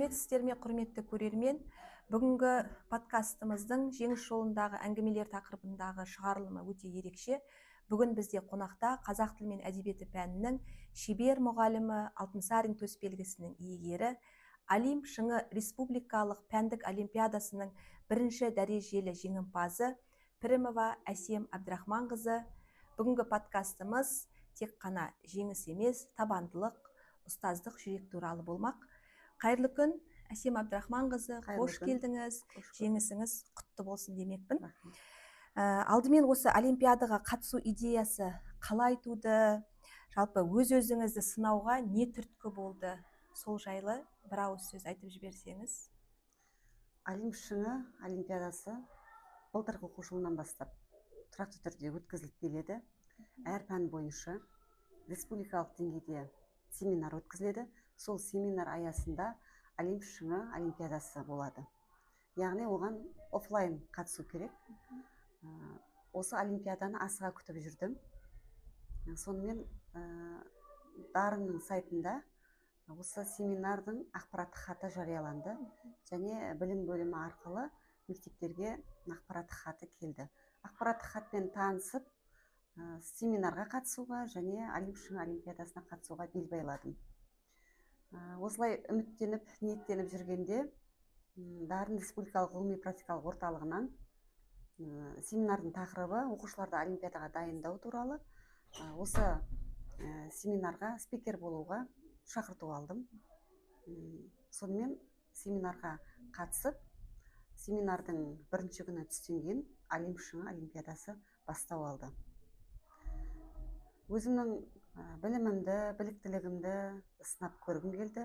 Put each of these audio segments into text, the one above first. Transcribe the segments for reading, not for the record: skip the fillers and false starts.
Сәлеметсіздер ме, құрметті көрермен! Бүгінгі подкастымыздың «Жеңіс жолындағы әңгімелер» тақырыбындағы шығарылымы өте ерекше. Бүгін бізде қонақта қазақ тілі мен әдебиеті пәнінің шебер мұғалімі, Алтынсарин төсбелгісінің иегері, «Олимп шыңы» республикалық пәндік олимпиадасының бірінші дәрежелі жеңімпазы Пірімова Әсем Әбдірахманқызы. Бүгінгі подкастымыз тек қана жеңіс емес, табандылық, ұстаздық жүрек туралы болмақ. Қайырлы күн, Әсем Әбдірахманқызы! Қайырлы Қош күн. келдіңіз! Қош көрдік. Жеңісіңіз құтты болсын демекпін. Рахмет. Алдымен осы олимпиадаға қатысу идеясы қалай туды? Жалпы өз өзіңізді сынауға не түрткі болды? Сол жайлы бір ауыз сөз айтып жіберсеңіз. «Олимп шыңы» олимпиадасы былтырғы оқу жылынан бастап тұрақты түрде өткізіліп келеді. Әр пән бойынша республикалық деңгейде семинар өткізіледі. Сол семинар аясында «Олимп шыңы» олимпиадасы болады, яғни оған офлайн қатысу керек. Осы олимпиаданы асыға күтіп жүрдім. Сонымен Дарынның сайтында осы семинардың ақпараттық хаты жарияланды және білім бөлімі арқылы мектептерге ақпараттық хаты келді. Ақпараттық хатпен танысып, семинарға қатысуға және «Олимп шыңы» олимпиадасына қатысуға бел байладым. Осылай үміттеніп, ниеттеніп жүргенде Дарын республикалық ғылыми практикалық орталығынан семинардың тақырыбы оқушыларды олимпиадаға дайындау туралы, осы семинарға спикер болуға шақырту алдым. Сонымен семинарға қатысып, семинардың бірінші күні түстен кейін «Олимп шыңы» олимпиадасы бастау алды. Өзімнің білімімді, біліктілігімді сынап көргім келді.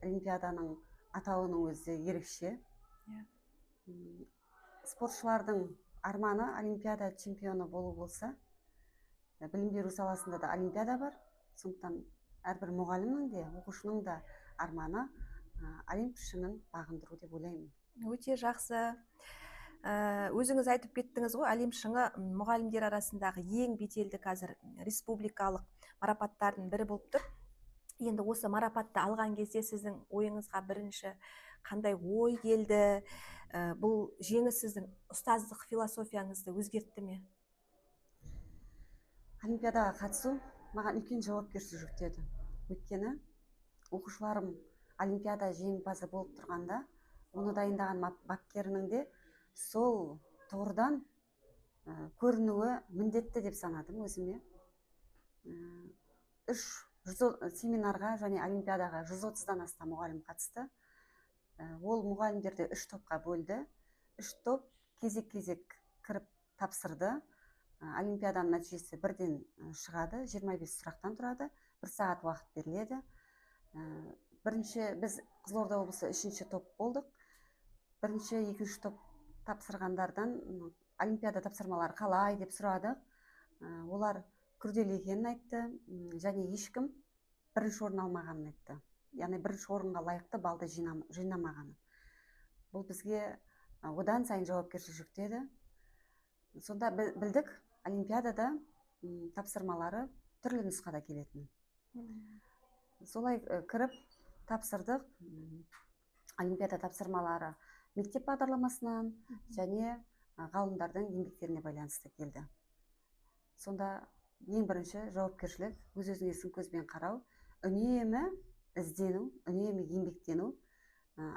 Олимпиаданың атауының өзі ерекше. Спортшылардың арманы олимпиада чемпионы болу болса, білім беру саласында да олимпиада бар. Сондықтан әрбір мұғалімнің де, оқушының да арманы олимп шыңын бағындыру деп ойлаймын. Өте жақсы. Өзіңіз айтып кеттіңіз ғой, «Олимп шыңы» мұғалімдер арасындағы ең беделді қазір республикалық марапаттардың бірі болып тұр. Енді осы марапатты алған кезде сіздің ойыңызға бірінші қандай ой келді? Бұл жеңіс сіздің ұстаздық философияңызды өзгертті ме? Олимпиадаға қатысу маған үлкен жауапкершілік жүктеді, өйткені оқушыларым олимпиада жеңімпазы болып тұрғанда, оны дайындаған бапкерінің де сол тұғырдан көрінуі міндетті деп санадым өзіме. Үш семинарға және олимпиадаға 130-дан астам мұғалім қатысты. Ол мұғалімдерді үш топқа бөлді. Үш топ кезек кезек кіріп тапсырды. Олимпиаданың нәтижесі бірден шығады, 25 сұрақтан тұрады, бір сағат уақыт беріледі. Бірінші біз, Қызылорда облысы, үшінші топ болдық. Бірінші, екінші топ тапсырғандардан олимпиада тапсырмалары қалай деп сұрадық. Олар күрделі екенін айтты және ешкім бірінші орын алмағанын айтты, яғни бірінші орынға лайықты балды жинамағанын. Бұл бізге одан сайын жауапкершілік жүктеді. Сонда білдік олимпиадада тапсырмалары түрлі нұсқада келетінін. Солай кіріп тапсырдық. Олимпиада тапсырмалары мектеп бағдарламасынан және ғалымдардың еңбектеріне байланысты келді. Сонда ең бірінші жауапкершілік, өз өзіңе сын көзбен қарау, үнемі іздену, үнемі еңбектену.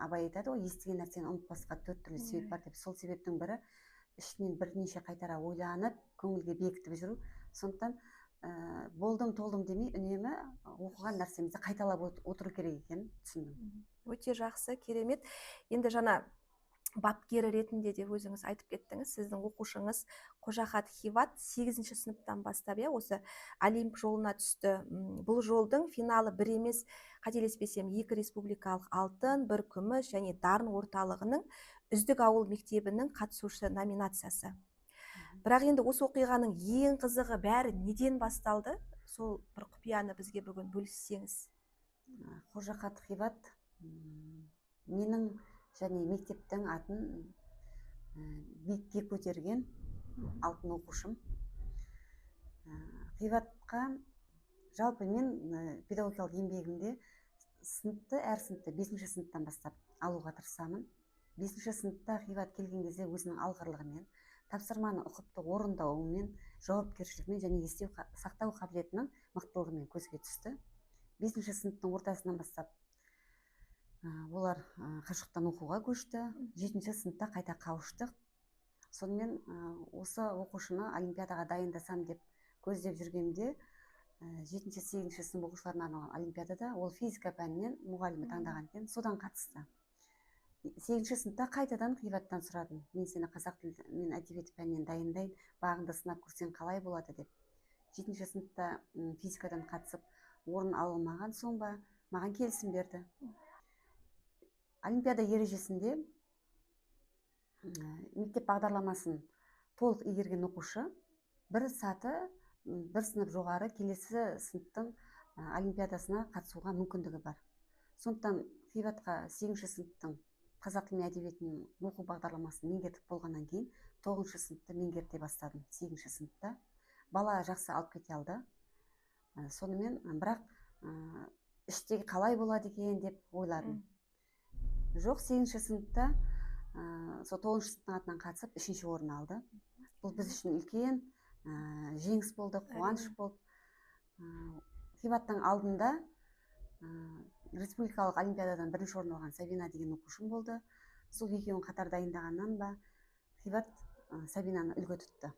Абай айтады ғой, естіген нәрсені ұмытпасқа төрт түрлі себеп бар деп. Сол себептің бірі — ішінен бірнеше қайтара ойланып, көңілге бекітіп жүру. Сондықтан болдым толдым демей, үнемі оқыған нәрсемізді қайталап отыру керек екенін түсіндім. Өте жақсы, керемет. Енді жаңа бапкері ретінде де өзіңіз айтып кеттіңіз, сіздің оқушыңыз Қожахат Хиват сегізінші сыныптан бастап, иә, осы олимп жолына түсті. Бұл жолдың финалы бір емес, қателеспесем, екі республикалық алтын, бір күміс және Дарын орталығының үздік ауыл мектебінің қатысушы номинациясы. Бірақ енді осы оқиғаның ең қызығы, бәрі неден басталды? Сол бір құпияны бізге бүгін бөліссеңіз. Қожахат Хиват менің және мектептің атын биікке көтерген алтын оқушым. Хиватқа жалпы мен педагогикалық еңбегімде сыныпты, әр сыныпты бесінші сыныптан бастап алуға тырысамын. 5-ші сыныпта Хиват келген кезде өзінің алғырлығымен, тапсырманы ұқыпты орындауымен, жауапкершілігімен және есте сақтау қабілетінің мықтылығымен көзге түсті. 5-ші сыныптың ортасынан бастап олар қашықтан оқуға көшті. 7-ші сыныпта қайта қауыштық. Сонымен осы оқушыны олимпиадаға дайындасам деп көздеп жүргенде, 7-ші, 8-ші сынып оқушыларына арналған олимпиадада ол физика пәнінен мұғалімі таңдаған екен, содан қатысты. 8-ші сыныпта қайтадан Хиваттан сұрадым: мен сені қазақ тілі мен әдебиеті пәнінен дайындайын, бағыңды сынап көрсең қалай болады деп. 7-ші сыныпта физикадан қатысып орын ала алмаған соң ба, маған келісім берді. Олимпиада ережесінде мектеп бағдарламасын толық игерген оқушы бір саты, бір сынып жоғары келесі сыныптың олимпиадасына қатысуға мүмкіндігі бар. Сондықтан Хиватқа 8-ші сыныптың қазақ тілі мен әдебиетінің оқу бағдарламасын меңгертіп болғаннан кейін 9-шы сыныпты меңгерте бастадым. 8-ші сыныпта бала жақсы алып кете алды. Сонымен бірақ іштегі қалай болады екен деп ойладым. Жоқ, 8-ші сыныпта сол 9-шы сыныптың атынан қатысып 3-ші орын алды. Бұл біз үшін үлкен жеңіс болды, қуаныш болды. Хиваттың алдында республикалық олимпиададан 1-ші орын алған Сабина деген оқушым болды. Сол екеуін қатар дайындағаннан ба, Хиват Сабинаны үлгі тұтты.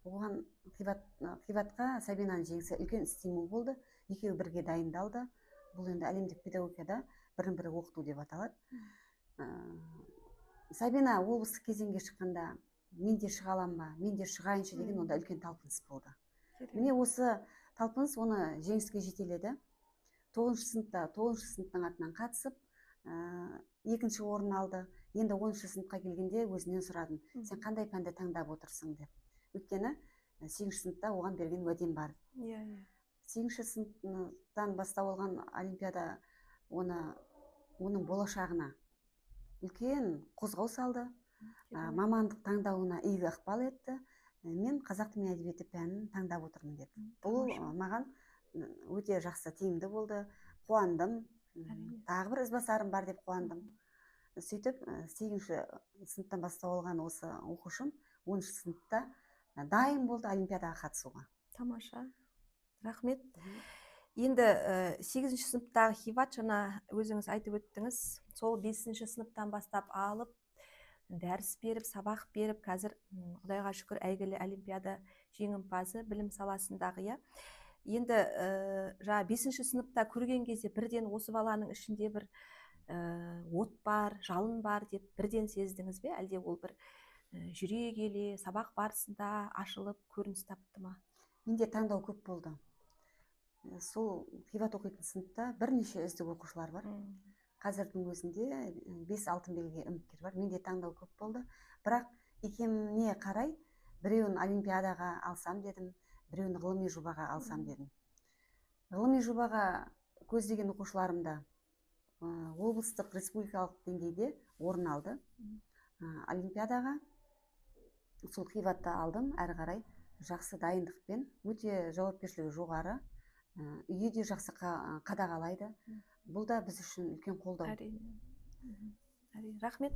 Оған Хиватқа Сабинаның жеңісі үлкен стимул болды. Екеуі бірге дайындалды. Бұл енді әлемдік педагогикада бірін бірі оқыту деп аталады. Сабина облыстық кезеңге шыққанда мен де шыға аламын ба, мен де шығайыншы деген онда үлкен талпыныс болды. Міне, осы талпыныс оны жеңіске жетеледі. 9-шы сыныпта 9-шы сыныптың атынан қатысып, 2-ші орын алды. Енді 10-шы сыныпқа келгенде өзінен сұрадым: сен қандай пәнді таңдап отырсың деп. Өйткені 8-ші сыныпта оған берген уәдем бар. Иә, иә. 8-ші сыныптан бастау алған олимпиада оның болашағына үлкен қозғау салды. Мамандық таңдауына игі ықпал етті. Мен қазақ тілі мен әдебиеті пәнін таңдап отырмын деді. Бұл маған өте жақсы, тиімді болды. Қуандым. Тағы бір ізбасарым бар деп қуандым. Сөйтіп, 8-ші сыныптан бастау алған осы оқушым 10-шы сыныпта дайын болды олимпиадаға қатысуға. Тамаша. Рахмет. Енді 8-ші сыныптағы Хиват, жаңа өзіңіз айтып өттіңіз, сол 5-ші сыныптан бастап алып дәріс беріп, сабақ беріп, қазір, Құдайға шүкір, әйгілі олимпиада жеңімпазы білім саласындағы, иә. Енді жаңа 5-ші сыныпта көрген кезде бірден осы баланың ішінде бір от бар, жалын бар деп бірден сездіңіз бе? Әлде ол бір жүре келе сабақ барысында ашылып көрініс тапты ма? Менде таңдау көп болды. Сол Хиват оқитын сыныпта бірнеше үздік оқушылар бар. Қазірдің өзінде 5 алтын белгіге үміткер бар. Менде таңдау көп болды. Бірақ икеміне қарай біреуін олимпиадаға алсам дедім, біреуін ғылыми жобаға алсам дедім. Ғылыми жобаға көздеген оқушыларым да облыстық, республикалық деңгейде орын алды. Олимпиадаға сол Хиватты алдым, әрі қарай жақсы дайындықпен, өте жауапкершілігі жоғары, үйі де жақсы қадағалайды. Бұл да біз үшін үлкен қолдау. Әрине. Әрине, рахмет.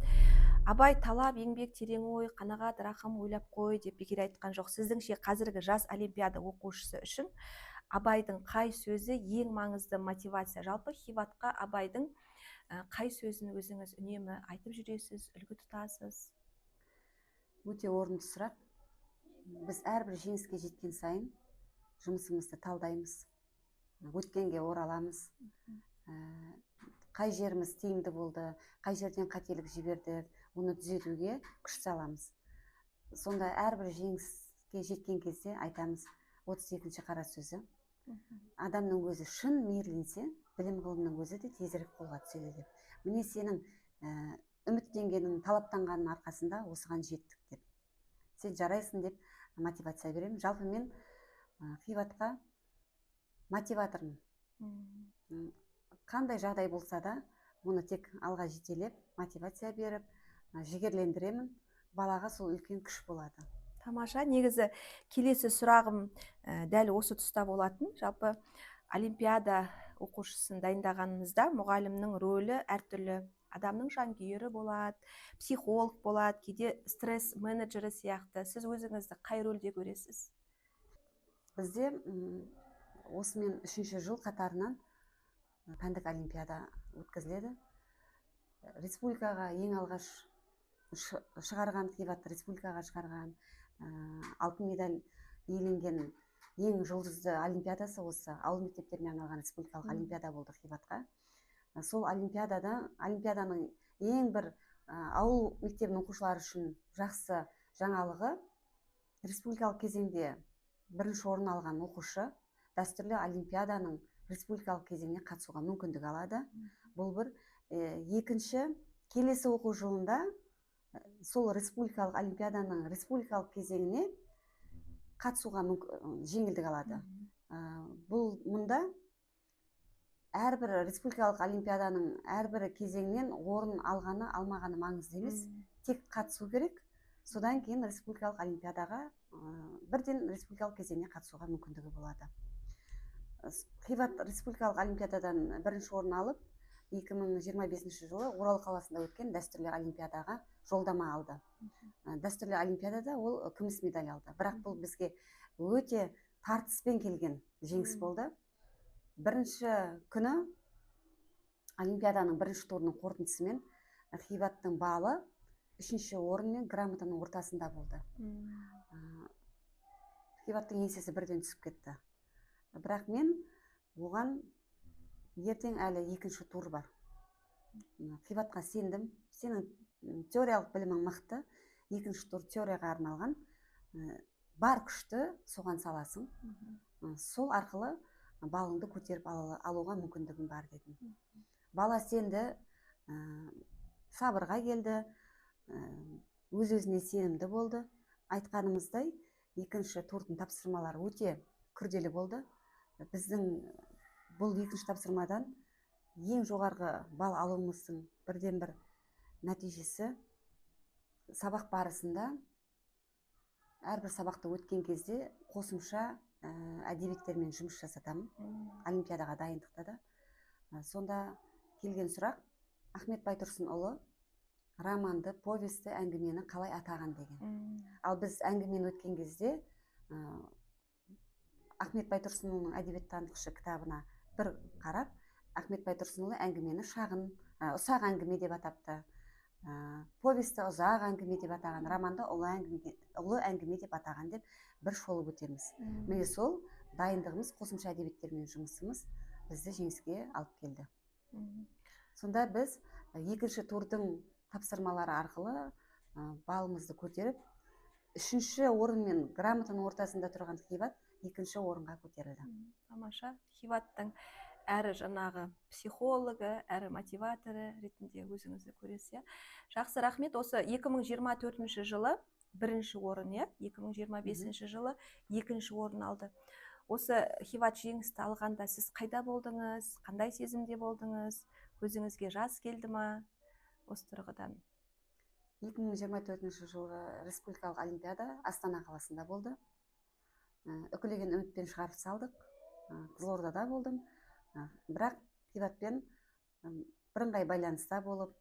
Абай талап, еңбек, терең ой, қанағат, рахым ойлап қой деп бекер айтқан жоқ. Сіздіңше, қазіргі жас олимпиада оқушысы үшін Абайдың қай сөзі ең маңызды мотивация? Жалпы Хиватқа Абайдың қай сөзін өзіңіз үнемі айтып жүресіз, үлгі тұтасыз? Өте орынды сұрақ. Біз әрбір жеңіске жеткен сайын жұмысымызды талдаймыз, өткенге ораламыз. Қай жеріміз тиімді болды, қай жерден қателік жібердік, оны түзетуге күш саламыз. Сонда әрбір жеңіске жеткен кезде айтамыз 32-ші қара сөзі. Адамның өзі шын мейірленсе, білім ғылымның өзі де тезірек қолға түседі деп. Міне, сенің үміттенгенің, талаптанғанның арқасында осыған жеттік деп. Сен жарайсың деп мотивация беремін. Жалпы мен Хиватқа мотиватормын. Қандай жағдай болса да, оны тек алға жетелеп, мотивация беріп, жігерлендіремін. Балаға сол үлкен күш болады. Тамаша. Негізі келесі сұрағым дәл осы тұста болатын. Жалпы олимпиада оқушысын дайындағаныңызда мұғалімнің рөлі әртүрлі Адамның жанкүйері болады, психолог болады, кейде стресс менеджері сияқты. Сіз өзіңізді қай рөлде көресіз? Бізде осымен үшінші жыл қатарынан пәндік олимпиада өткізіледі. Республикаға ең алғаш шығарған, Хиватты республикаға шығарған, алтын медаль иеленген ең жұлдызды олимпиадасы осы ауыл мектептеріне арналған республикалық олимпиада болды Хиватқа. Сол олимпиаданың ең бір ауыл мектебінің оқушылары үшін жақсы жаңалығы, республикалық кезеңде бірінші орын алған оқушы дәстүрлі олимпиаданың республикалық кезеңіне қатысуға мүмкіндік алады. Бұл бір. Екінші, келесі оқу жылында сол республикалық олимпиаданың республикалық кезеңіне қатысуға жеңілдік алады. Бұл мұнда әрбір республикалық олимпиаданың әрбір кезеңінен орын алғаны алмағаны маңызды емес, тек қатысу керек. Содан кейін республикалық олимпиадаға бірден республикалық кезеңіне қатысуға мүмкіндігі болады. Хиват республикалық олимпиададан бірінші орын алып, 2025 жылы Орал қаласында өткен дәстүрлі олимпиадаға жолдама алды. Дәстүрлі олимпиадада ол күміс медаль алды. Бірақ бұл бізге өте тартыспен келген жеңіс болды. Бірінші күні олимпиаданың бірінші турының қорытындысымен Хиваттың балы үшінші орын мен грамотаның ортасында болды. Хиваттың еңсесі бірден түсіп кетті. Бірақ мен оған ертең әлі екінші тур бар. Хиватқа сендім. Сенің теориялық білімің мықты. Екінші тур теорияға арналған. Бар күшті соған саласың. Сол арқылы балыңды көтеріп алуға мүмкіндігің бар дедім. Бала сенді, сабырға келді, өз-өзіне сенімді болды. Айтқанымыздай, екінші турдың тапсырмалары өте күрделі болды. Біздің бұл екінші тапсырмадан ең жоғарғы балл алуымыздың бірден-бір нәтижесі сабақ барысында әрбір сабақты өткен кезде қосымша әдебиеттермен жұмыс жасатамын. Олимпиадаға дайындықта да. Сонда келген сұрақ, Ахмет Байтұрсынұлы романды, повесті, әңгімені қалай атаған деген. Ал біз әңгімені өткен кезде Ахмет Байтұрсынұлының әдебиеттанытқышы кітабына бір қарап, Ахмет Байтұрсынұлы әңгімені шағын, ұсақ әңгіме деп атапты, повесті ұзақ әңгіме деп атаған, романды ұлы әңгіме деп атаған деп бір шолып өтеміз. Міне сол дайындығымыз, қосымша әдебиеттермен жұмысымыз бізді жеңіске алып келді. Сонда біз екінші турдың тапсырмалары арқылы балымызды көтеріп, үшінші орын мен грамотаның ортасында тұрған Хиват екінші орынға көтерілді. Тамаша. Хиваттың әрі жаңағы психологы, әрі мотиваторы ретінде өзіңізді көресіз, иә? Жақсы, рахмет. Осы 2024 жылы бірінші орын, иә? 2025 жылы екінші орын алды. Осы Хиват жеңісті алғанда сіз қайда болдыңыз, қандай сезімде болдыңыз, көзіңізге жас келді ма осы тұрғыдан? 2024 жылғы республикалық олимпиада Астана қаласында болды. Үкілеген үмітпен шығарып салдық. Қызылордада болдым. Бірақ Хиватпен бірыңғай байланыста болып,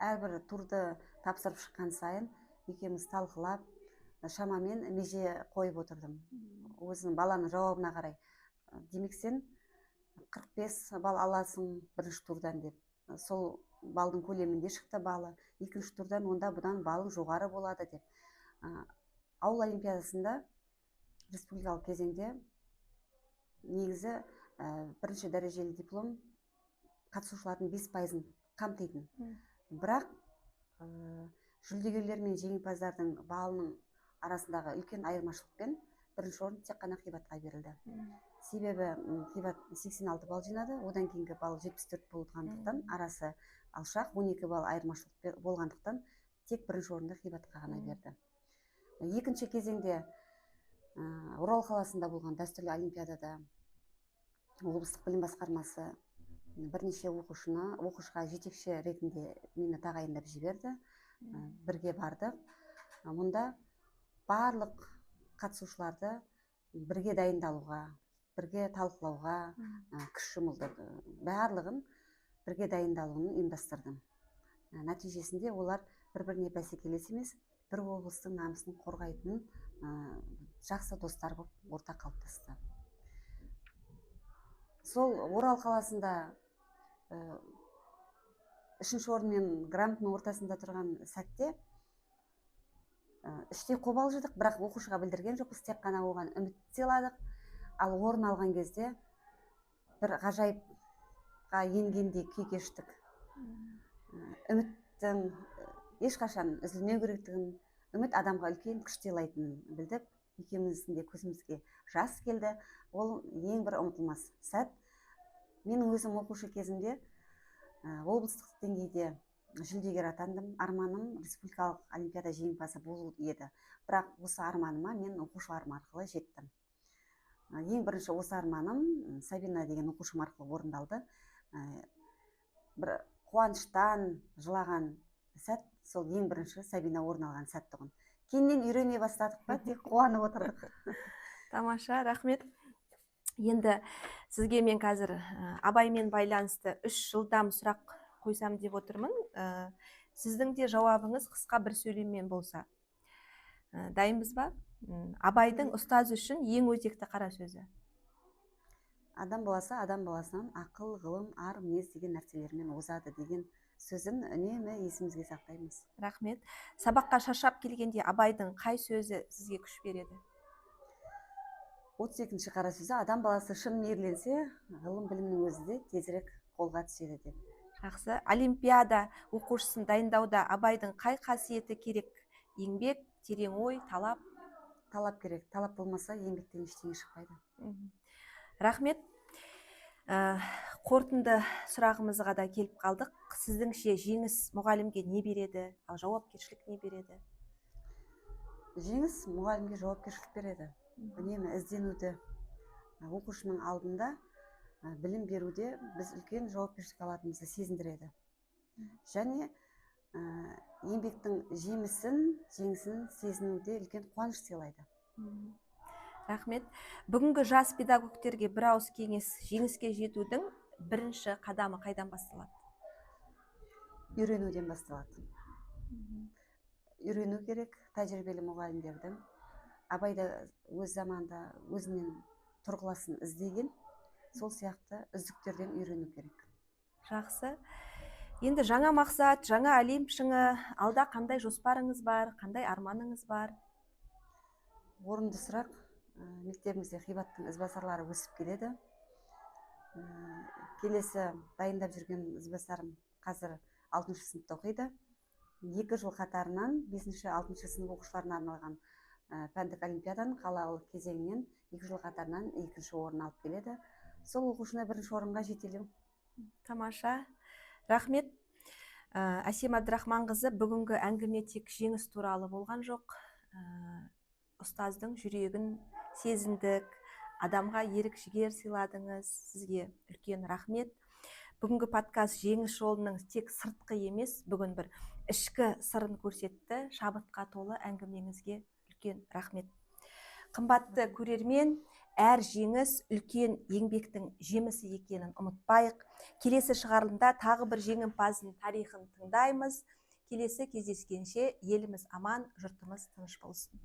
әрбір турды тапсырып шыққан сайын екеуміз талқылап, шамамен меже қойып отырдым. Өзінің баланың жауабына қарай, демек сен 45 балл аласың бірінші турдан деп. Сол балдың көлемінде шықты балы. Екінші турдан онда бұдан балың жоғары болады деп. Ауыл олимпиадасында республикалық кезеңде негізі бірінші дәрежелі диплом қатысушылардың 5%-ын қамтитын. Бірақ жүлдегерлер мен жеңімпаздардың балының арасындағы үлкен айырмашылықпен бірінші орын тек қана Хиватқа берілді. Себебі Хиват 86 балл жинады, одан кейінгі балл 74 болғандықтан, арасы алшақ 12 балл айырмашылық болғандықтан тек бірінші орынды Хиватқа ғана берді. Екінші кезеңде Орал қаласында болған дәстүрлі олимпиадада облыстық білім басқармасы бірнеше оқушыға жетекші ретінде мені тағайындап жіберді. Бірге бардық. Мұнда барлық қатысушыларды бірге дайындалуға, бірге талқылауға күш жұмылдырды. Барлығын Бірге дайындалуын ұйымдастырдым. Нәтижесінде олар бір біріне бәсекелес емес, бір облыстың намысын қорғайтын жақсы достар болып орта қалыптасты. Сол Орал қаласында үшінші орын мен грамотаның ортасында тұрған сәтте іштей қобалжыдық, бірақ оқушыға білдірген жоқпыз, тек қана оған үміт сыйладық. Ал орын алған кезде бір ғажайыпқа енгендей күй кештік. Үміттің ешқашан үзілмеу керектігін, үміт адамға үлкен күш сыйлайтынын білдік. Екеуміздің де көзімізге жас келді. Ол ең бір ұмытылмас сәт. Менің өзім оқушы кезімде облыстық деңгейде жүлдегер атандым. Арманым республикалық олимпиада жеңімпазы болу еді, бірақ осы арманыма мен оқушыларым арқылы жеттім. Ең бірінші осы арманым Сабина деген оқушым арқылы орындалды. Бір қуаныштан жылаған сәт сол ең бірінші Сабина орын алған сәт тұғын. Кейіннен үйрене бастадық па, тек қуанып отырдық. Тамаша, рахмет. Енді сізге мен қазір Абаймен байланысты үш жылдам сұрақ қойсам деп отырмын. Сіздің де жауабыңыз қысқа бір сөйлеммен болса. Дайынбыз ба? Абайдың ұстаз үшін ең өзекті қара сөзі? Адам баласы адам баласынан ақыл, ғылым, ар, мінез деген нәрселермен озады деген сөзін үнемі есімізге сақтаймыз. Рахмет. Сабаққа шаршап келгенде Абайдың қай сөзі сізге күш береді? 32-ші қара сөзі: адам баласы шын мейірленсе, ғылым білімнің өзі де тезірек қолға түседі деп. Жақсы. Олимпиада оқушысын дайындауда Абайдың қай қасиеті керек? Еңбек, терең ой, талап? Талап керек. Талап болмаса, еңбектен ештеңе шықпайды. Рахмет. Қорытынды сұрағымызға да келіп қалдық. Сіздіңше, жеңіс мұғалімге не береді, ал жауапкершілік не береді? Жеңіс мұғалімге жауапкершілік береді, үнемі ізденуді. Оқушының алдында білім беруде біз үлкен жауапкершілік алатынымызды сезіндіреді және еңбектің жемісін, жеңісін сезінуде үлкен қуаныш сыйлайды. Рахмет. Бүгінгі жас педагогтерге бір ауыз кеңес: жеңіске жетудің бірінші қадамы қайдан басталады? Үйренуден басталады. Үйрену керек тәжірибелі мұғалімдердің. Абай да өз заманында өзінен тұрғыласын іздеген, сол сияқты үздіктерден үйрену керек. Жақсы. Енді жаңа мақсат, жаңа Олимп шыңы, алда қандай жоспарыңыз бар, қандай арманыңыз бар? Орынды сұрақ. Мектебімізде Хибаттың ізбасарлары өсіп келеді. Келесі дайындап жүрген ізбасарым қазір алтыншы сыныпта оқиды. 2 жыл қатарынан бесінші, алтыншы сынып оқушыларына арналған пәндік олимпиаданың қалалық кезеңінен 2 жыл қатарынан екінші орын алып келеді. Сол оқушыны бірінші орынға жетелеу. Тамаша, рахмет. Әсем Әбдірахманқызы, бүгінгі әңгіме тек жеңіс туралы болған жоқ. Ұстаздың жүрегін сезіндік, адамға ерік жігер сыйладыңыз. Сізге үлкен рахмет. Бүгінгі подкаст жеңіс жолының тек сыртқы емес, бүгін бір ішкі сырын көрсетті. Шабытқа толы әңгімеңізге үлкен рахмет. Қымбатты көрермен, әр жеңіс үлкен еңбектің жемісі екенін ұмытпайық. Келесі шығарылымда тағы бір жеңімпаздың тарихын тыңдаймыз. Келесі кездескенше еліміз аман, жұртымыз тыныш болсын.